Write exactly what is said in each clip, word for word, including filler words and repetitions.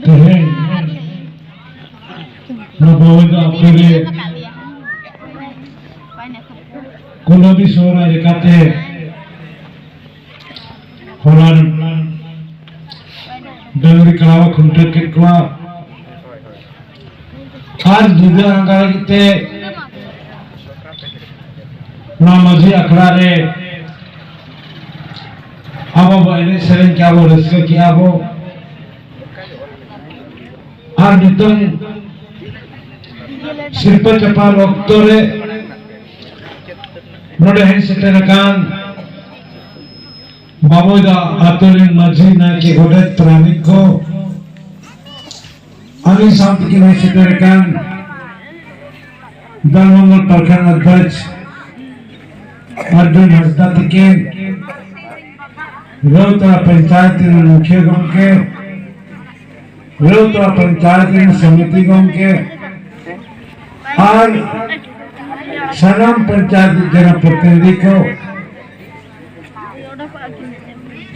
ᱛᱮᱦᱮᱧ ᱱᱚᱣᱟ ᱵᱟᱵᱚᱭᱫᱟ ᱟᱹᱛᱩ ᱨᱮ ᱠᱩᱱᱟᱹᱢᱤ ᱥᱚᱦᱨᱟᱭ ᱞᱮᱠᱟᱛᱮ ᱦᱚᱞᱟᱱ ᱰᱟᱹᱝᱨᱤ ᱠᱟᱲᱟ ᱵᱚ ᱠᱷᱩᱱᱴᱟᱹᱣ ᱠᱮᱫ ᱠᱚᱣᱟ᱾ ᱟᱨ ᱧᱤᱫᱟᱹ ᱟᱸᱜᱟ ᱞᱟᱹᱜᱤᱫ ᱛᱮ ᱱᱚᱣᱟ ᱢᱟᱹᱡᱷᱤ ᱟᱠᱷᱲᱟ ᱨᱮ ᱟᱵᱚ ᱵᱚ ᱮᱱᱮᱡ ᱥᱮᱨᱮᱧ ᱠᱮᱜᱼᱟ ᱵᱚ, ᱨᱟᱹᱥᱠᱟᱹ ᱠᱮᱜᱼᱟ ᱵᱚ᱾ ᱟᱨ ᱱᱤᱛᱚᱝ ᱥᱤᱨᱯᱟᱹ ᱪᱟᱯᱟᱞ ᱚᱠᱛᱚ ᱨᱮ ᱱᱚᱰᱮ ᱦᱮᱡ ᱥᱮᱴᱮᱨ ᱟᱠᱟᱱ ᱵᱟᱵᱚᱭᱫᱟ ᱟᱛᱳ ᱨᱮᱱ ᱢᱟᱹᱡᱷᱤ, ᱱᱟᱭᱠᱮ, ᱜᱚᱰᱮᱛ, ᱯᱟᱨᱟᱱᱤᱠ ᱠᱚ, ᱟᱹᱞᱤᱧ ᱥᱟᱶ ᱛᱮᱠᱤᱱ ᱦᱮᱡ ᱥᱮᱴᱮᱨ ᱟᱠᱟᱱ ᱫᱷᱚᱱᱢᱚᱝᱜᱚᱞ ᱯᱨᱚᱠᱷᱚᱸᱰ ᱚᱫᱷᱭᱚᱠᱥ ᱚᱨᱡᱩᱱ ᱦᱟᱸᱥᱫᱟ ᱛᱤᱠᱤᱱ, ᱨᱟᱹᱣᱛᱟᱲᱟ ᱯᱚᱧᱪᱟᱭᱮᱛ ᱨᱮᱱ ᱢᱩᱠᱷᱤᱭᱟᱹ ᱜᱚᱢᱠᱮ, ᱨᱟᱹᱣᱛᱟᱲᱟ ᱯᱚᱧᱪᱟᱭᱮᱛ ᱨᱮᱱ ᱥᱚᱢᱤᱛᱤ ᱜᱚᱢᱠᱮ ᱟᱨ ᱥᱟᱱᱟᱢ ᱯᱚᱧᱪᱟᱭᱮᱛ ᱡᱚᱱᱚᱯᱨᱚᱛᱤᱱᱤᱫᱷᱤ ᱠᱚ,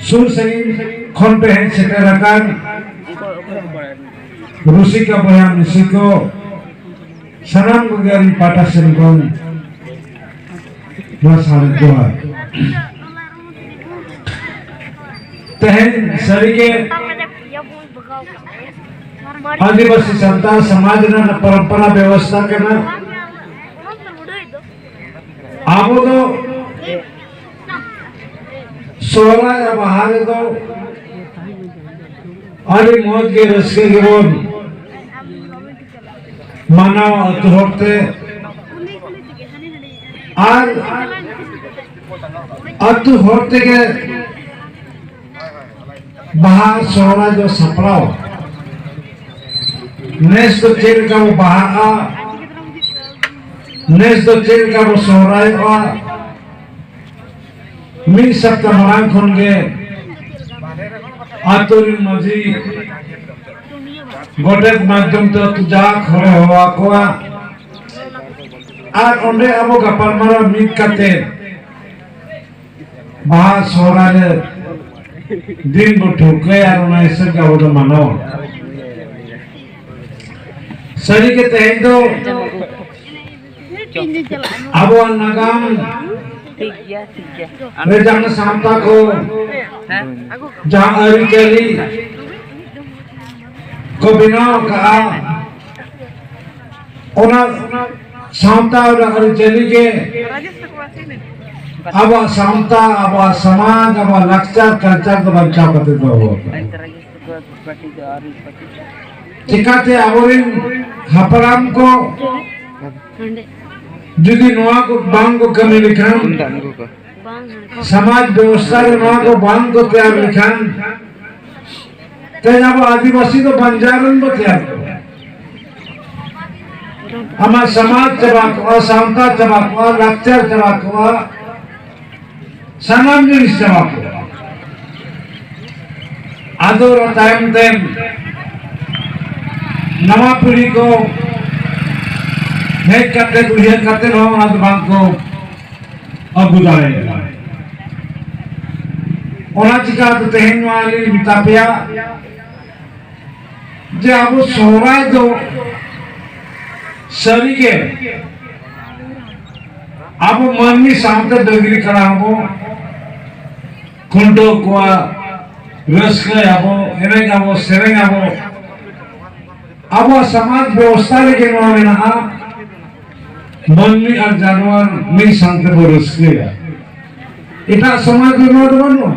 ᱥᱩᱨ ᱥᱟᱺᱜᱤᱧ ᱠᱷᱚᱱ ᱯᱮ ᱦᱮᱡ ᱥᱮᱴᱮᱨ ᱟᱠᱟᱱ ᱨᱩᱥᱤᱠᱟ ᱵᱚᱭᱦᱟ ᱢᱤᱥᱤ ᱠᱚ, ᱥᱟᱱᱟᱢ ᱠᱚᱜᱮ ᱟᱹᱞᱤᱧ ᱯᱟᱦᱴᱟ ᱥᱮᱱ ᱠᱷᱚᱱ ᱱᱚᱣᱟ ᱥᱟᱨᱮᱡ ᱡᱚᱦᱟᱨ᱾ ᱛᱮᱦᱮᱧ ᱥᱟᱹᱨᱤᱜᱮ ᱟᱹᱫᱤᱵᱟᱹᱥᱤ ᱥᱟᱱᱛᱟᱲ ᱥᱚᱢᱟᱡᱽ ᱨᱮᱱᱟᱜ ᱯᱚᱨᱚᱢᱯᱚᱨᱟ ᱵᱮᱵᱚᱥᱛᱷᱟ ᱠᱟᱱᱟ᱾ ᱟᱵᱚ ᱫᱚ ᱥᱚᱦᱨᱟᱭ ᱟᱨ ᱵᱟᱦᱟ ᱨᱮᱫᱚ ᱟᱹᱰᱤ ᱢᱚᱡᱽ ᱜᱮ, ᱨᱟᱹᱥᱠᱟᱹ ᱜᱮᱵᱚᱱ ᱢᱟᱱᱟᱣᱟ ᱟᱹᱛᱩ ᱦᱚᱲ ᱛᱮ᱾ ᱟᱨ ᱟᱹᱛᱩ ᱦᱚᱲ ᱛᱮᱜᱮ ᱵᱟᱦᱟ ᱥᱚᱦᱨᱟᱭ ᱫᱚ ᱥᱟᱯᱲᱟᱣ᱾ ᱱᱮᱥ ᱫᱚ ᱪᱮᱫ ᱞᱮᱠᱟ ᱵᱚ ᱵᱟᱦᱟᱜᱼᱟ, ᱱᱮᱥ ᱫᱚ ᱪᱮᱫ ᱞᱮᱠᱟ ᱵᱚ ᱥᱚᱦᱨᱟᱭᱚᱜᱼᱟ, ᱢᱤᱫ ᱥᱟᱯᱛᱟ ᱢᱟᱲᱟᱝ ᱠᱷᱚᱱ ᱜᱮ ᱟᱹᱛᱩ ᱨᱤᱱ ᱢᱟᱹᱡᱷᱤ ᱜᱚᱰᱮᱛ ᱢᱟᱫᱽᱫᱷᱚᱢ ᱛᱮ ᱟᱹᱛᱩ ᱡᱟᱠ ᱦᱚᱲᱮ ᱦᱚᱦᱚ ᱟᱠᱚᱣᱟ᱾ ᱟᱨ ᱚᱸᱰᱮ ᱟᱵᱚ ᱜᱟᱯᱟᱞᱢᱟᱨᱟᱣ ᱢᱤᱫ ᱠᱟᱛᱮ ᱵᱟᱦᱟ ᱥᱚᱦᱨᱟᱭ ᱨᱮ ᱫᱤᱱ ᱵᱚ ᱴᱷᱟᱹᱣᱠᱟᱹᱭᱟ ᱟᱨ ᱚᱱᱟ ᱦᱤᱥᱟᱹᱵ ᱜᱮ ᱟᱵᱚ ᱫᱚ ᱢᱟᱱᱟᱣᱟ᱾ ᱥᱟᱹᱨᱤ ᱜᱮ ᱛᱮᱦᱮᱧ ᱫᱚ ᱟᱵᱚᱣᱟᱜ ᱱᱟᱜᱟᱢ ᱴᱷᱤᱠ ᱜᱮᱭᱟ, ᱴᱷᱤᱠ ᱜᱮᱭᱟ᱾ ᱨᱮ ᱡᱟᱦᱟᱸ ᱥᱟᱶᱛᱟ ᱠᱚ, ᱦᱮᱸ? ᱡᱟᱦᱟᱸ ᱟᱹᱨᱤᱪᱟᱹᱞᱤ ᱠᱚ ᱵᱮᱱᱟᱣ ᱟᱠᱟᱫᱼᱟ, ᱚᱱᱟ ᱥᱟᱶᱛᱟ ᱨᱮᱱᱟᱜ ᱟᱹᱨᱤᱪᱟᱹᱞᱤ ᱜᱮ ᱟᱵᱚᱣᱟᱜ ᱥᱟᱶᱛᱟ, ᱟᱵᱚᱣᱟᱜ ᱥᱚᱢᱟᱡᱽ, ᱟᱵᱚᱣᱟᱜ ᱞᱟᱠᱪᱟᱨ, ᱠᱟᱞᱪᱟᱨ ᱫᱚ ᱵᱟᱧᱪᱟᱣ ᱠᱟᱛᱮ ᱫᱚᱦᱚ ᱟᱠᱟᱫᱟ᱾ ᱪᱤᱠᱟᱹᱛᱮ ᱟᱵᱚᱨᱮᱱ ᱦᱟᱯᱲᱟᱢ ᱠᱚ ᱡᱩᱫᱤ ᱱᱚᱣᱟ ᱠᱚ ᱵᱟᱝ ᱠᱚ ᱠᱟᱹᱢᱤ ᱞᱮᱠᱷᱟᱱ, ᱥᱚᱢᱟᱡᱽ ᱵᱮᱵᱚᱥᱛᱷᱟ ᱨᱮ ᱱᱚᱣᱟ ᱠᱚ ᱵᱟᱝ ᱠᱚ ᱛᱮᱭᱟᱨ ᱞᱮᱠᱷᱟᱱ, ᱛᱮᱦᱮᱧ ᱟᱵᱚ ᱟᱹᱫᱤᱵᱟᱹᱥᱤ ᱫᱚ ᱵᱟᱧᱡᱟᱨ ᱨᱮᱱ ᱵᱚ ᱛᱮᱭᱟᱨ ᱠᱚᱣᱟ᱾ ᱟᱢᱟᱜ ᱥᱚᱢᱟᱡᱽ ᱪᱟᱵᱟ ᱠᱚᱜᱼᱟ, ᱥᱟᱶᱛᱟ ᱪᱟᱵᱟ ᱠᱚᱜᱼᱟ, ᱞᱟᱠᱪᱟᱨ ᱪᱟᱵᱟ ᱠᱚᱜᱼᱟ, ᱥᱟᱱᱟᱢ ᱡᱤᱱᱤᱥ ᱪᱟᱵᱟ ᱠᱚᱜᱼᱟ᱾ ᱟᱫᱚ ᱚᱱᱟ ᱛᱟᱭᱚᱢ ᱛᱮ ᱱᱟᱣᱟ ᱯᱤᱲᱦᱤ ᱠᱚ ᱦᱮᱡ ᱠᱟᱛᱮ, ᱩᱭᱦᱟᱹᱨ ᱠᱟᱛᱮ ᱦᱚᱸ ᱚᱱᱟ ᱫᱚ ᱵᱟᱝ ᱠᱚ ᱟᱹᱜᱩ ᱫᱟᱲᱮᱭᱟᱜᱼᱟ᱾ ᱚᱱᱟ ᱪᱤᱠᱟᱹᱛᱮ ᱛᱮᱦᱮᱧ ᱱᱚᱣᱟ ᱞᱤᱧ ᱢᱮᱛᱟ ᱯᱮᱭᱟ ᱡᱮ ᱟᱵᱚ ᱥᱚᱦᱨᱟᱭ ᱫᱚ ᱥᱟᱹᱨᱤᱜᱮ ᱟᱵᱚ ᱢᱟᱹᱱᱢᱤ ᱥᱟᱶᱛᱮ ᱰᱟᱹᱝᱨᱤ ᱠᱟᱰᱟ ᱦᱚᱸᱵᱚ ᱠᱷᱩᱱᱴᱟᱹᱣ ᱠᱚᱣᱟ, ᱨᱟᱹᱥᱠᱟᱹᱭᱟᱵᱚ, ᱮᱱᱮᱡ ᱟᱵᱚ, ᱥᱮᱨᱮᱧ ᱟᱵᱚ᱾ ᱟᱵᱚᱣᱟᱜ ᱥᱚᱢᱟᱡᱽ ᱵᱮᱵᱚᱥᱛᱷᱟ ᱨᱮᱜᱮ ᱱᱚᱣᱟ ᱢᱮᱱᱟᱜᱼᱟ, ᱢᱟᱹᱱᱢᱤ ᱟᱨ ᱡᱟᱱᱣᱟᱨ ᱢᱤᱫ ᱥᱟᱶ ᱛᱮᱵᱚ ᱨᱟᱹᱥᱠᱟᱹᱭᱟ᱾ ᱮᱴᱟᱜ ᱥᱚᱢᱟᱡᱽ ᱨᱮ ᱱᱚᱣᱟ ᱫᱚ ᱵᱟᱹᱱᱩᱜᱼᱟ᱾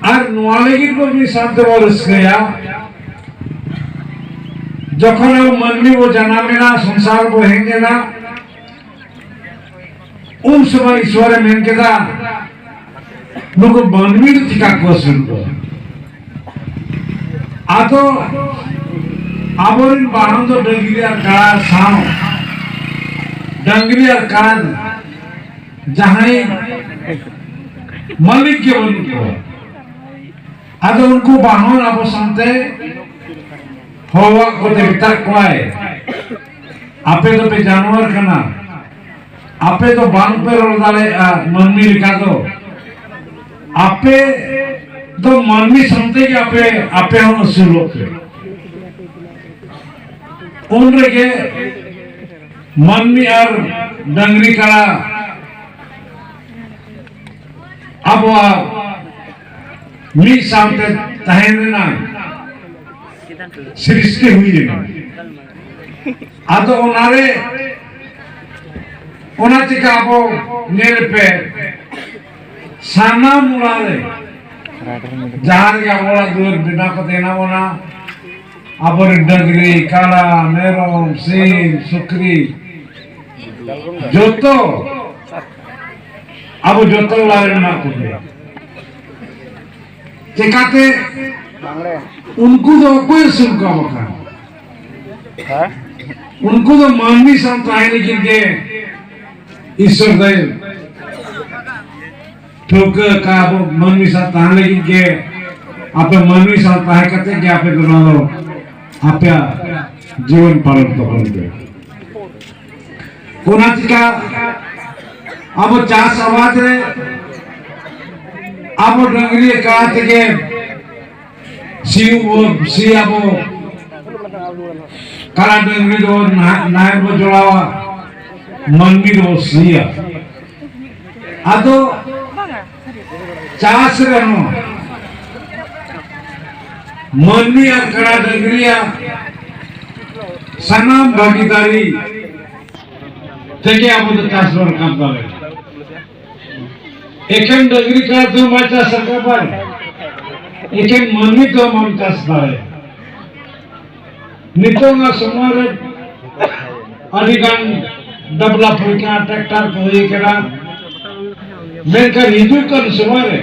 ᱟᱨ ᱱᱚᱣᱟ ᱞᱟᱹᱜᱤᱫ ᱵᱚ ᱢᱤᱫ ᱥᱟᱶ ᱛᱮᱵᱚ ᱨᱟᱹᱥᱠᱟᱹᱭᱟ, ᱡᱚᱠᱷᱚᱱ ᱟᱵᱚ ᱢᱟᱹᱱᱢᱤ ᱵᱚ ᱡᱟᱱᱟᱢ ᱮᱱᱟ, ᱥᱚᱝᱥᱟᱨ ᱵᱚ ᱦᱮᱡ ᱮᱱᱟ, ᱩᱱ ᱥᱚᱢᱚᱭ ᱤᱥᱣᱚᱨᱮ ᱢᱮᱱ ᱠᱮᱫᱟ, ᱱᱩᱠᱩ ᱢᱟᱹᱱᱢᱤ ᱫᱚ ᱪᱤᱠᱟ ᱠᱚ ᱟᱹᱥᱩᱞ ᱠᱚᱣᱟ? ᱟᱫᱚ ᱟᱵᱚᱨᱮᱱ ᱵᱟᱦᱚᱱ ᱫᱚ ᱰᱟᱹᱝᱨᱤ ᱟᱨ ᱠᱟᱲᱟ ᱥᱟᱶ, ᱰᱟᱹᱝᱨᱤ ᱟᱨ ᱠᱟᱲᱟ ᱡᱟᱦᱟᱸᱭ ᱢᱟᱹᱞᱤᱠ ᱜᱮ ᱵᱟᱹᱱᱩᱜ ᱠᱚᱣᱟ᱾ ᱟᱫᱚ ᱩᱱᱠᱩ ᱵᱟᱦᱚᱱ ᱟᱵᱚ ᱥᱟᱶᱛᱮ ᱦᱚᱦᱚᱣᱟᱜ ᱠᱚᱛᱮ ᱢᱮᱛᱟᱜ ᱠᱚᱣᱟᱭ, ᱟᱯᱮ ᱫᱚᱯᱮ ᱡᱟᱱᱣᱟᱨ ᱠᱟᱱᱟ, ᱟᱯᱮ ᱫᱚ ᱵᱟᱝ ᱯᱮ ᱨᱚᱲ ᱫᱟᱲᱮᱭᱟᱜᱼᱟ ᱢᱟᱹᱱᱢᱤ ᱞᱮᱠᱟ ᱫᱚ, ᱟᱯᱮ ᱫᱚ ᱢᱟᱹᱱᱢᱤ ᱥᱟᱶᱛᱮ ᱜᱮ ᱟᱯᱮ, ᱟᱯᱮ ᱦᱚᱸ ᱟᱹᱥᱩᱞᱚᱜ ᱯᱮ᱾ ᱩᱱ ᱨᱮᱜᱮ ᱢᱟᱹᱱᱢᱤ ᱟᱨ ᱰᱟᱝᱨᱤ ᱠᱟᱲᱟ ᱟᱵᱚᱣᱟᱜ ᱢᱤᱫ ᱥᱟᱶᱛᱮ ᱛᱟᱦᱮᱱ ᱨᱮᱱᱟᱜ ᱥᱨᱤᱥᱴᱤ ᱦᱩᱭ ᱞᱮᱱᱟ᱾ ᱟᱫᱚ ᱚᱱᱟᱨᱮ, ᱚᱱᱟ ᱪᱤᱠᱟ ᱟᱵᱚ ᱧᱮᱞ ᱯᱮ, ᱥᱟᱱᱟᱢ ᱚᱲᱟᱜ ᱨᱮ ᱡᱟᱦᱟᱸ ᱨᱮᱜᱮ ᱟᱵᱚ ᱚᱲᱟᱜ ᱫᱩᱣᱟᱹᱨ ᱵᱮᱱᱟᱣ ᱠᱟᱛᱮ ᱦᱮᱱᱟᱜ ᱵᱚᱱᱟ, ᱟᱵᱚᱨᱮᱱ ᱰᱟᱹᱝᱨᱤ, ᱠᱟᱲᱟ, ᱢᱮᱨᱚᱢ, ᱥᱤᱢ, ᱥᱩᱠᱨᱤ, ᱡᱚᱛᱚ ᱟᱵᱚ ᱡᱚᱛᱚ ᱚᱲᱟᱜ ᱨᱮ ᱢᱮᱱᱟᱜ ᱠᱚᱜᱮᱭᱟ᱾ ᱪᱮᱠᱟᱛᱮ? ᱩᱱᱠᱩ ᱫᱚ ᱚᱠᱚᱭ ᱟᱹᱥᱩᱞ ᱠᱚᱣᱟ ᱵᱟᱠᱷᱟᱱ? ᱩᱱᱠᱩ ᱫᱚ ᱢᱟᱹᱱᱢᱤ ᱥᱟᱶ ᱛᱟᱦᱮᱸ ᱞᱟᱹᱜᱤᱫ ᱜᱮ ᱤᱥᱥᱚᱨ ᱫᱚᱭ ᱴᱷᱟᱹᱣᱠᱟᱹ ᱟᱠᱟᱫ, ᱟᱵᱚ ᱢᱟᱹᱱᱢᱤ ᱥᱟᱶ ᱛᱟᱦᱮᱸ ᱞᱟᱹᱜᱤᱫ ᱜᱮ, ᱟᱯᱮ ᱢᱟᱹᱱᱢᱤ ᱥᱟᱶ ᱛᱟᱦᱮᱸ ᱠᱟᱛᱮ ᱜᱮ ᱟᱯᱮ ᱫᱚ ᱱᱚᱣᱟ ᱫᱚ ᱟᱯᱮᱭᱟᱜ ᱡᱤᱵᱚᱱ ᱯᱟᱞᱚᱱ ᱛᱟᱵᱚᱱ ᱯᱮ᱾ ᱚᱱᱟ ᱪᱤᱠᱟ ᱟᱵᱚ ᱪᱟᱥ ᱟᱵᱟᱫ ᱨᱮ ᱟᱵᱚ ᱰᱟᱹᱝᱨᱤ ᱠᱟᱲᱟ ᱛᱮᱜᱮ ᱥᱤᱭᱳᱜ ᱵᱚ ᱥᱤᱭᱟᱵᱚ, ᱠᱟᱲᱟ ᱰᱟᱹᱝᱨᱤ ᱫᱚ ᱱᱟ-, ᱱᱟᱦᱮᱞ ᱵᱚ ᱡᱚᱲᱟᱣᱟ, ᱢᱟᱹᱱᱢᱤ ᱫᱚᱵᱚ ᱥᱤᱭᱟ᱾ ᱟᱫᱚ ᱪᱟᱥ ᱨᱮᱦᱚᱸ ᱢᱟᱹᱱᱢᱤ ᱟᱨ ᱠᱟᱲᱟ ᱰᱟᱹᱝᱨᱤᱭᱟᱜ ᱥᱟᱱᱟᱢ ᱵᱷᱟᱹᱜᱤᱫᱟᱨᱤ ᱛᱮᱜᱮ ᱟᱵᱚ ᱫᱚ ᱪᱟᱥ ᱵᱚᱱ ᱨᱟᱠᱟᱵ ᱫᱟᱲᱮᱭᱟᱜᱼᱟ᱾ ᱮᱠᱷᱮᱱ ᱰᱟᱹᱝᱨᱤ ᱠᱟᱲᱟ ᱛᱮᱦᱚᱸ ᱵᱟᱭ ᱪᱟᱥ ᱨᱟᱠᱟᱵᱟᱭ, ᱮᱠᱷᱮᱱ ᱢᱟᱹᱱᱢᱤ ᱛᱮᱦᱚᱸ ᱵᱟᱢ ᱪᱟᱥ ᱫᱟᱲᱮᱭᱟᱜᱼᱟ᱾ ᱱᱤᱛᱚᱝ ᱟᱜ ᱥᱚᱢᱚᱭ ᱨᱮ ᱟᱹᱰᱤ ᱜᱟᱱ ᱰᱮᱵᱷᱞᱚᱯ ᱦᱩᱭ ᱠᱟᱱᱟ, ᱴᱨᱟᱠᱴᱟᱨ ᱠᱚ ᱦᱩᱭ ᱠᱟᱱᱟ, ᱢᱮᱱᱠᱷᱟᱱ ᱦᱤᱡᱩᱜ ᱠᱟᱱ ᱥᱚᱢᱚᱭ ᱨᱮ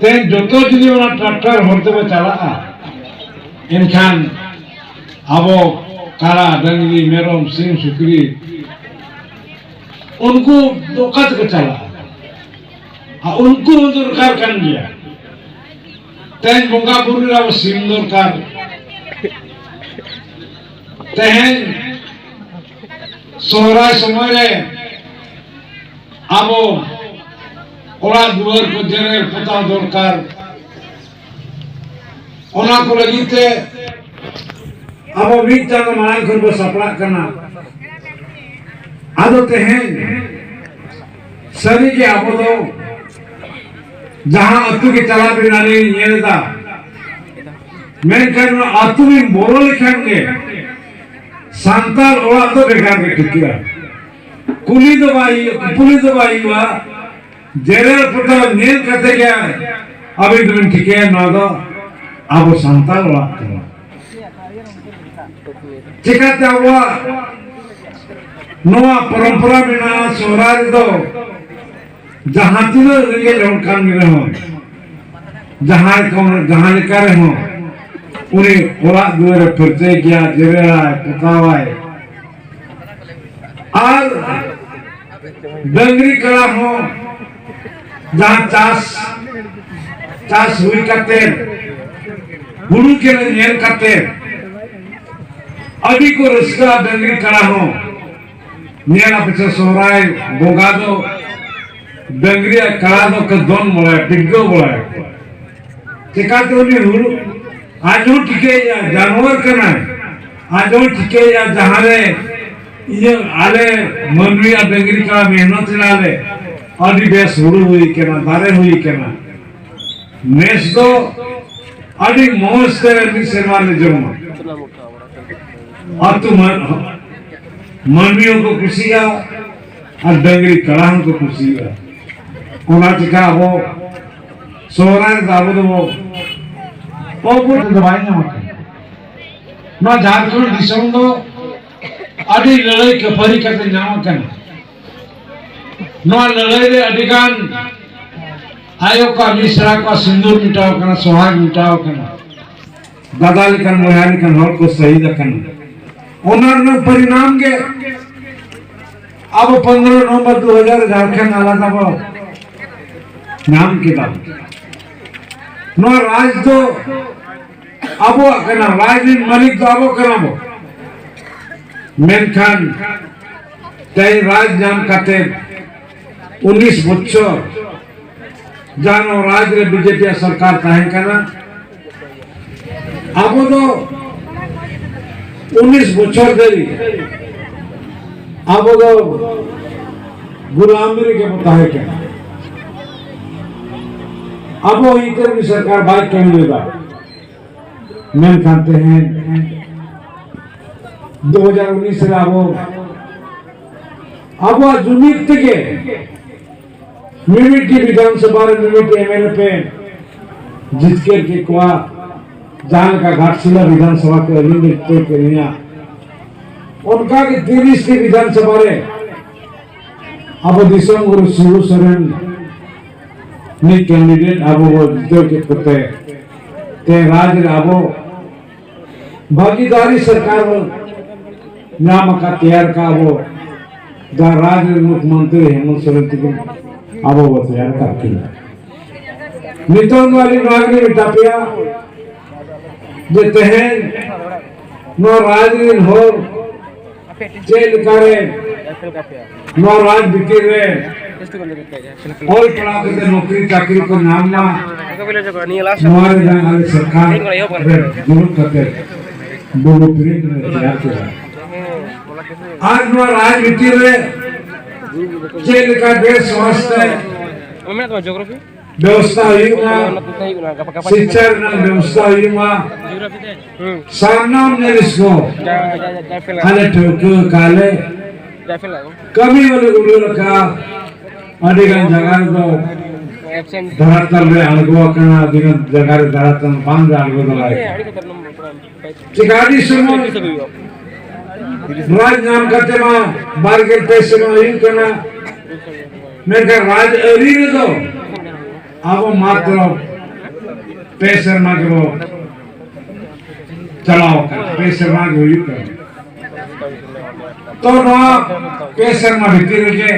ᱛᱮᱦᱮᱧ ᱡᱚᱛᱚ ᱡᱩᱫᱤ ᱚᱱᱟ ᱴᱨᱟᱠᱴᱟᱨ ᱦᱚᱨ ᱛᱮᱵᱚ ᱪᱟᱞᱟᱜᱼᱟ, ᱮᱱᱠᱷᱟᱱ ᱟᱵᱚ ᱠᱟᱲᱟ, ᱰᱟᱹᱝᱨᱤ, ᱢᱮᱨᱚᱢ, ᱥᱤᱢ, ᱥᱩᱠᱨᱤ, ᱩᱱᱠᱩ ᱫᱚ ᱚᱠᱟ ᱛᱮᱠᱚ ᱪᱟᱞᱟᱜᱼᱟ? ᱟᱨ ᱩᱱᱠᱩ ᱦᱚᱸ ᱫᱚᱨᱠᱟᱨ ᱠᱟᱱ ᱜᱮᱭᱟ᱾ ᱛᱮᱦᱮᱧ ᱵᱚᱸᱜᱟ ᱵᱩᱨᱩ ᱨᱮ ᱟᱵᱚ ᱥᱤᱢ ᱫᱚᱨᱠᱟᱨ, ᱛᱮᱦᱮᱧ ᱥᱚᱦᱨᱟᱭ ᱥᱚᱢᱚᱭ ᱨᱮ ᱟᱵᱚ ᱚᱲᱟᱜ ᱫᱩᱣᱟᱹᱨ ᱠᱚ ᱡᱮᱨᱮᱲ ᱯᱚᱛᱟᱣ ᱫᱚᱨᱠᱟᱨ᱾ ᱚᱱᱟ ᱠᱚ ᱞᱟᱹᱜᱤᱫ ᱛᱮ ᱟᱵᱚ ᱢᱤᱫ ᱪᱟᱸᱫᱚ ᱢᱟᱲᱟᱝ ᱠᱷᱚᱱ ᱵᱚ ᱥᱟᱯᱲᱟᱜ ᱠᱟᱱᱟ᱾ ᱟᱫᱚ ᱛᱮᱦᱮᱧ ᱥᱟᱹᱨᱤᱜᱮ ᱟᱵᱚ ᱫᱚ ᱡᱟᱦᱟᱸ ᱟᱹᱛᱩ ᱜᱮ ᱪᱟᱞᱟᱣ ᱵᱮᱱ ᱟᱹᱞᱤᱧ ᱧᱮᱞ ᱮᱫᱟ, ᱢᱮᱱᱠᱷᱟᱱ ᱱᱚᱣᱟ ᱟᱹᱛᱩ ᱵᱤᱱ ᱵᱚᱞᱚ ᱞᱮᱠᱷᱟᱱ ᱜᱮ ᱥᱟᱱᱛᱟᱲ ᱚᱲᱟᱜ ᱫᱚ ᱵᱷᱮᱜᱟᱨ ᱜᱮ ᱴᱷᱤᱠᱟᱹᱜᱼᱟ᱾ ᱠᱩᱞᱤ ᱫᱚ ᱵᱟᱭ ᱦᱩᱭᱩᱜᱼᱟ, ᱠᱩᱯᱞᱤ ᱫᱚ ᱵᱟᱭ ᱦᱩᱭᱩᱜᱼᱟ᱾ ᱡᱮᱨᱮᱲ ᱯᱚᱛᱟᱣ ᱧᱮᱞ ᱠᱟᱛᱮ ᱜᱮ ᱟᱹᱵᱤᱱ ᱫᱚᱵᱤᱱ ᱴᱷᱤᱠᱟᱹᱭᱟ ᱱᱚᱣᱟ ᱫᱚ ᱟᱵᱚ ᱥᱟᱱᱛᱟᱲ ᱚᱲᱟᱜ ᱠᱟᱱᱟ᱾ ᱪᱮᱠᱟᱛᱮ ᱟᱵᱚᱣᱟᱜ ᱱᱚᱣᱟ ᱯᱚᱨᱚᱢᱯᱚᱨᱟ ᱢᱮᱱᱟᱜᱼᱟ, ᱥᱚᱦᱨᱟᱭ ᱨᱮᱫᱚ ᱡᱟᱦᱟᱸ ᱛᱤᱱᱟᱹᱜ ᱨᱮᱸᱜᱮᱡ ᱦᱚᱲ ᱠᱟᱱ ᱨᱮᱦᱚᱸ, ᱡᱟᱦᱟᱸᱭ ᱠᱚ, ᱡᱟᱦᱟᱸ ᱞᱮᱠᱟ ᱨᱮᱦᱚᱸ ᱩᱱᱤ ᱚᱲᱟᱜ ᱫᱩᱣᱟᱹᱨᱮ ᱯᱷᱟᱹᱨᱪᱟᱹᱭ ᱜᱮᱭᱟ, ᱡᱮᱨᱮᱲᱟᱭ, ᱯᱚᱛᱟᱣᱟᱭ᱾ ᱟᱨ ᱰᱟᱹᱝᱨᱤ ᱠᱟᱲᱟ ᱦᱚᱸ ᱡᱟᱦᱟᱸ ᱪᱟᱥ, ᱪᱟᱥ ᱦᱩᱭ ᱠᱟᱛᱮ, ᱦᱩᱲᱩ ᱜᱮᱞᱮ ᱧᱮᱞ ᱠᱟᱛᱮ, ᱟᱹᱰᱤ ᱠᱚ ᱨᱟᱹᱥᱠᱟᱹᱜᱼᱟ ᱰᱟᱹᱝᱨᱤ ᱠᱟᱲᱟ ᱦᱚᱸ᱾ ᱧᱮᱞ ᱟᱯᱮ ᱥᱮ ᱥᱚᱦᱨᱟᱭ ᱵᱚᱸᱜᱟ ᱫᱚ ᱰᱟᱹᱝᱨᱤ ᱟᱨ ᱠᱟᱲᱟ ᱫᱚ ᱠᱚ ᱫᱚᱱ ᱵᱟᱲᱟᱭᱟ, ᱯᱤᱰᱜᱟᱹᱣ ᱵᱟᱲᱟᱭᱟ᱾ ᱪᱮᱠᱟᱛᱮ ᱩᱱᱤ ᱦᱩᱲᱩ ᱟᱡ ᱦᱚᱸ ᱴᱷᱤᱠᱟᱹᱭᱮᱫᱼᱟ, ᱡᱟᱱᱣᱟᱨ ᱠᱟᱱᱟᱭ, ᱟᱡ ᱦᱚᱸ ᱴᱷᱤᱠᱟᱹᱭᱮᱫᱼᱟ, ᱡᱟᱦᱟᱸᱨᱮ ᱤᱧᱟᱹᱜ ᱟᱞᱮ ᱢᱟᱹᱱᱢᱤᱭᱟᱜ ᱰᱟᱹᱝᱨᱤ ᱠᱟᱲᱟ ᱢᱮᱦᱱᱚᱛ ᱮᱱᱟ ᱞᱮ, ᱟᱹᱰᱤ ᱵᱮᱥ ᱦᱩᱲᱩ ᱦᱩᱭ ᱠᱟᱱᱟ, ᱫᱟᱨᱮ ᱦᱩᱭ ᱠᱟᱱᱟ᱾ ᱱᱮᱥ ᱫᱚ ᱟᱹᱰᱤ ᱢᱚᱡᱽ ᱛᱮ ᱢᱤᱫ ᱥᱮᱨᱢᱟ ᱞᱮ ᱡᱚᱢᱟ᱾ ᱟᱹᱛᱩ ᱢᱟᱹᱱ-, ᱢᱟᱹᱱᱢᱤ ᱦᱚᱸᱠᱚ ᱠᱩᱥᱤᱜᱼᱟ ᱟᱨ ᱰᱟᱹᱝᱨᱤ ᱠᱟᱲᱟ ᱦᱚᱸᱠᱚ ᱠᱩᱥᱤᱜᱼᱟ᱾ ᱚᱱᱟ ᱪᱤᱠᱟ ᱟᱵᱚ ᱥᱚᱦᱨᱟᱭ ᱨᱮᱫᱚ ᱟᱵᱚ ᱫᱚᱵᱚ ᱚᱵᱚ ᱫᱚ ᱵᱟᱭ ᱧᱟᱢ ᱟᱠᱟᱱᱟ᱾ ᱱᱚᱣᱟ ᱡᱷᱟᱲᱠᱷᱚᱸᱰ ᱫᱤᱥᱚᱢ ᱫᱚ ᱟᱹᱰᱤ ᱞᱟᱹᱲᱦᱟᱹᱭ ᱠᱷᱟᱹᱯᱟᱹᱨᱤ ᱠᱟᱛᱮ ᱧᱟᱢ ᱟᱠᱟᱱᱟ᱾ ᱱᱚᱣᱟ ᱞᱟᱹᱲᱦᱟᱹᱭ ᱨᱮ ᱟᱹᱰᱤ ᱜᱟᱱ ᱟᱭᱳ ᱠᱚᱣᱟᱜ ᱢᱤᱥᱨᱟ ᱠᱚᱣᱟᱜ ᱥᱤᱸᱫᱩᱨ ᱢᱮᱴᱟᱣ ᱟᱠᱟᱱᱟ, ᱥᱚᱦᱟᱜ ᱢᱮᱴᱟᱣ ᱟᱠᱟᱱᱟ᱾ ᱫᱟᱫᱟ ᱞᱮᱠᱟᱱ, ᱵᱚᱭᱦᱟ ᱞᱮᱠᱟᱱ ᱦᱚᱲ ᱠᱚ ᱥᱟᱹᱦᱤᱫ ᱟᱠᱟᱱᱟ᱾ ᱚᱱᱟ ᱨᱮᱱᱟᱜ ᱯᱚᱨᱤᱱᱟᱢ ᱜᱮ ᱟᱵᱚ ᱯᱚᱱᱫᱽᱨᱚ ᱱᱚᱵᱷᱮᱢᱵᱚᱨ ᱫᱩ ᱦᱟᱡᱟᱨ ᱡᱷᱟᱲᱠᱷᱚᱸᱰ ᱟᱞᱟᱫᱟ ᱵᱚ ᱧᱟᱢ ᱠᱮᱫᱟ᱾ ᱱᱚᱣᱟ ᱨᱟᱡᱽ ᱫᱚ ᱟᱵᱚᱣᱟᱜ ᱠᱟᱱᱟ, ᱨᱟᱡᱽ ᱨᱤᱱ ᱢᱟᱹᱞᱤᱠ ᱫᱚ ᱟᱵᱚ ᱠᱟᱱᱟ ᱵᱚ᱾ ᱢᱮᱱᱠᱷᱟᱱ ᱛᱮᱦᱮᱧ ᱨᱟᱡᱽ ᱧᱟᱢ ᱠᱟᱛᱮ ᱩᱱᱤᱥ ᱵᱚᱪᱷᱚᱨ ᱡᱟᱦᱟᱸ ᱱᱚᱣᱟ ᱨᱟᱡᱽ ᱨᱮ ᱵᱤᱡᱮᱯᱤ ᱟᱜ ᱥᱚᱨᱠᱟᱨ ᱛᱟᱦᱮᱸ ᱠᱟᱱᱟ, ᱟᱵᱚ ᱫᱚ ᱩᱱᱤᱥ ᱵᱚᱪᱷᱚᱨ ᱫᱷᱟᱹᱨᱤᱡ ᱟᱵᱚ ᱫᱚ ᱜᱩᱞᱟᱢᱤ ᱨᱮᱜᱮ ᱵᱚ ᱛᱟᱦᱮᱸ ᱠᱟᱱᱟ᱾ ᱟᱵᱚ ᱤᱛᱟᱹ ᱨᱮ ᱥᱚᱨᱠᱟᱨ ᱵᱟᱭ ᱠᱟᱹᱢᱤ ᱞᱮᱫᱟ, ᱢᱮᱱᱠᱷᱟᱱ ᱛᱮᱦᱮᱧ ᱫᱩ ᱦᱟᱡᱟᱨ ᱩᱱᱤᱥ ᱨᱮ ᱟᱵᱚ ᱟᱵᱚᱣᱟᱜ ᱡᱩᱢᱤᱫ ᱛᱮᱜᱮ ᱢᱤᱢᱤᱫᱴᱤ ᱵᱤᱫᱷᱟᱱ ᱥᱚᱵᱷᱟ ᱨᱮ ᱢᱤᱢᱤᱫᱴᱤ ᱮᱢ ᱮᱞ ᱮ ᱯᱮ ᱡᱤᱛᱠᱟᱹᱨ ᱠᱮᱫ ᱠᱚᱣᱟ᱾ ᱡᱟᱦᱟᱸ ᱞᱮᱠᱟ ᱜᱷᱟᱴᱥᱤᱞᱟ ᱵᱤᱫᱷᱟᱱ ᱥᱚᱵᱷᱟ ᱠᱚ ᱟᱹᱞᱤᱧ ᱞᱤᱧ ᱡᱤᱛᱠᱟᱹᱨ ᱠᱮᱫ ᱞᱤᱧᱟ, ᱚᱱᱠᱟ ᱜᱮ ᱛᱤᱨᱤᱥ ᱴᱤ ᱵᱤᱫᱷᱟᱱ ᱥᱚᱵᱷᱟ ᱨᱮ ᱟᱵᱚ ᱫᱤᱥᱚᱢ ᱜᱩᱨᱩ ᱥᱤᱵᱩ ᱥᱚᱨᱮᱱ ᱢᱤᱫ ᱠᱮᱱᱰᱤᱰᱮᱴ ᱟᱵᱚ ᱵᱚ ᱡᱤᱛᱟᱹᱣ ᱠᱮᱫ ᱠᱚᱛᱮ ᱛᱮ ᱨᱟᱡᱽ ᱨᱮ ᱟᱵᱚ ᱵᱷᱟᱹᱜᱤᱫᱟᱨᱤ ᱥᱚᱨᱠᱟᱨ ᱵᱚ ᱧᱟᱢ ᱟᱠᱟᱫ, ᱛᱮᱭᱟᱨ ᱟᱠᱟᱫ ᱟᱵᱚ, ᱡᱟᱦᱟᱸ ᱨᱟᱡᱽ ᱨᱮ ᱢᱩᱠᱷᱭᱚᱢᱚᱱᱛᱨᱤ ᱦᱮᱢᱚᱱᱛ ᱥᱚᱨᱮᱱ ᱛᱤᱠᱤᱱ ᱟᱵᱚ ᱵᱚ ᱛᱮᱭᱟᱨ ᱟᱠᱟᱫ ᱠᱤᱱᱟ᱾ ᱱᱤᱛᱚᱝ ᱫᱚ ᱟᱹᱞᱤᱧ ᱱᱚᱣᱟ ᱜᱮᱞᱤᱧ ᱢᱮᱛᱟ ᱯᱮᱭᱟ ᱡᱮ ᱛᱮᱦᱮᱧ ᱱᱚᱣᱟ ᱨᱟᱡᱽ ᱨᱮᱱ ᱦᱚᱲ ᱪᱮᱫ ᱞᱮᱠᱟᱨᱮ ᱱᱚᱣᱟ ᱨᱟᱡᱽ ᱵᱷᱤᱛᱤᱨ ᱨᱮ ᱚᱞ ᱯᱟᱲᱦᱟᱣ ᱠᱟᱛᱮ ᱱᱚᱠᱨᱤ ᱪᱟᱹᱠᱨᱤ ᱠᱚ ᱧᱟᱢ ᱢᱟ, ᱱᱚᱣᱟ ᱨᱮᱱᱟᱜ ᱟᱞᱮ ᱥᱚᱨᱠᱟᱨ ᱨᱮ ᱫᱩᱲᱩᱵ ᱠᱟᱛᱮ ᱵᱞᱩ ᱯᱨᱤᱱᱴ ᱞᱮ ᱛᱮᱭᱟᱨ ᱠᱮᱫᱟ᱾ ᱟᱨ ᱱᱚᱣᱟ ᱨᱟᱡᱽ ᱵᱷᱤᱛᱤᱨ ᱨᱮ ᱪᱮᱫ ᱞᱮᱠᱟ ᱵᱮᱥ ᱥᱚᱢᱟᱡᱽ ᱛᱮ ᱵᱮᱵᱚᱥᱛᱷᱟ ᱦᱩᱭᱩᱜᱼᱟ, ᱥᱤᱠᱪᱷᱟ ᱨᱮᱱᱟᱜ ᱵᱮᱵᱚᱥᱛᱷᱟ ᱦᱩᱭᱩᱜᱼᱟ, ᱥᱟᱱᱟᱢ ᱡᱤᱱᱤᱥ ᱠᱚ ᱟᱞᱮ ᱴᱷᱟᱹᱣᱠᱟᱹ ᱠᱟᱜᱼᱟ ᱞᱮ᱾ ᱠᱟᱹᱢᱤ ᱦᱚᱸᱞᱮ ᱩᱰᱩᱠ ᱟᱠᱟᱫᱼᱟ᱾ ᱟᱹᱰᱤ ᱜᱟᱱ ᱡᱟᱭᱜᱟ ᱨᱮᱫᱚ ᱫᱷᱟᱨᱟᱛᱟᱞ ᱨᱮ ᱟᱬᱜᱚ ᱟᱠᱟᱱᱟ, ᱟᱹᱰᱤ ᱜᱟᱱ ᱡᱟᱭᱜᱟ ᱨᱮ ᱫᱷᱟᱨᱟᱛᱟᱞ ᱵᱟᱝ ᱞᱮ ᱟᱬᱜᱚ ᱫᱟᱲᱮ ᱟᱠᱟᱫᱟ᱾ ᱪᱮᱠᱟ ᱟᱹᱰᱤ ᱥᱚᱢᱚᱭ ᱨᱟᱡᱽ ᱧᱟᱢ ᱠᱟᱛᱮ ᱢᱟ ᱵᱟᱨ ᱜᱮᱞ ᱯᱮ ᱥᱮᱨᱢᱟ ᱦᱩᱭᱩᱜ ᱠᱟᱱᱟ, ᱢᱮᱱᱠᱷᱟᱱ ᱨᱟᱡᱽ ᱟᱹᱨᱤ ᱨᱮᱫᱚ ᱟᱵᱚ ᱢᱟᱛᱨᱚ ᱯᱮ ᱥᱮᱨᱢᱟ ᱜᱮᱵᱚ ᱪᱟᱞᱟᱣ ᱟᱠᱟᱱᱟ, ᱯᱮ ᱥᱮᱨᱢᱟ ᱜᱮ ᱦᱩᱭᱩᱜ ᱠᱟᱱᱟ᱾ ᱛᱚ ᱱᱚᱣᱟ ᱯᱮ ᱥᱮᱨᱢᱟ ᱵᱷᱤᱛᱤᱨ ᱨᱮᱜᱮ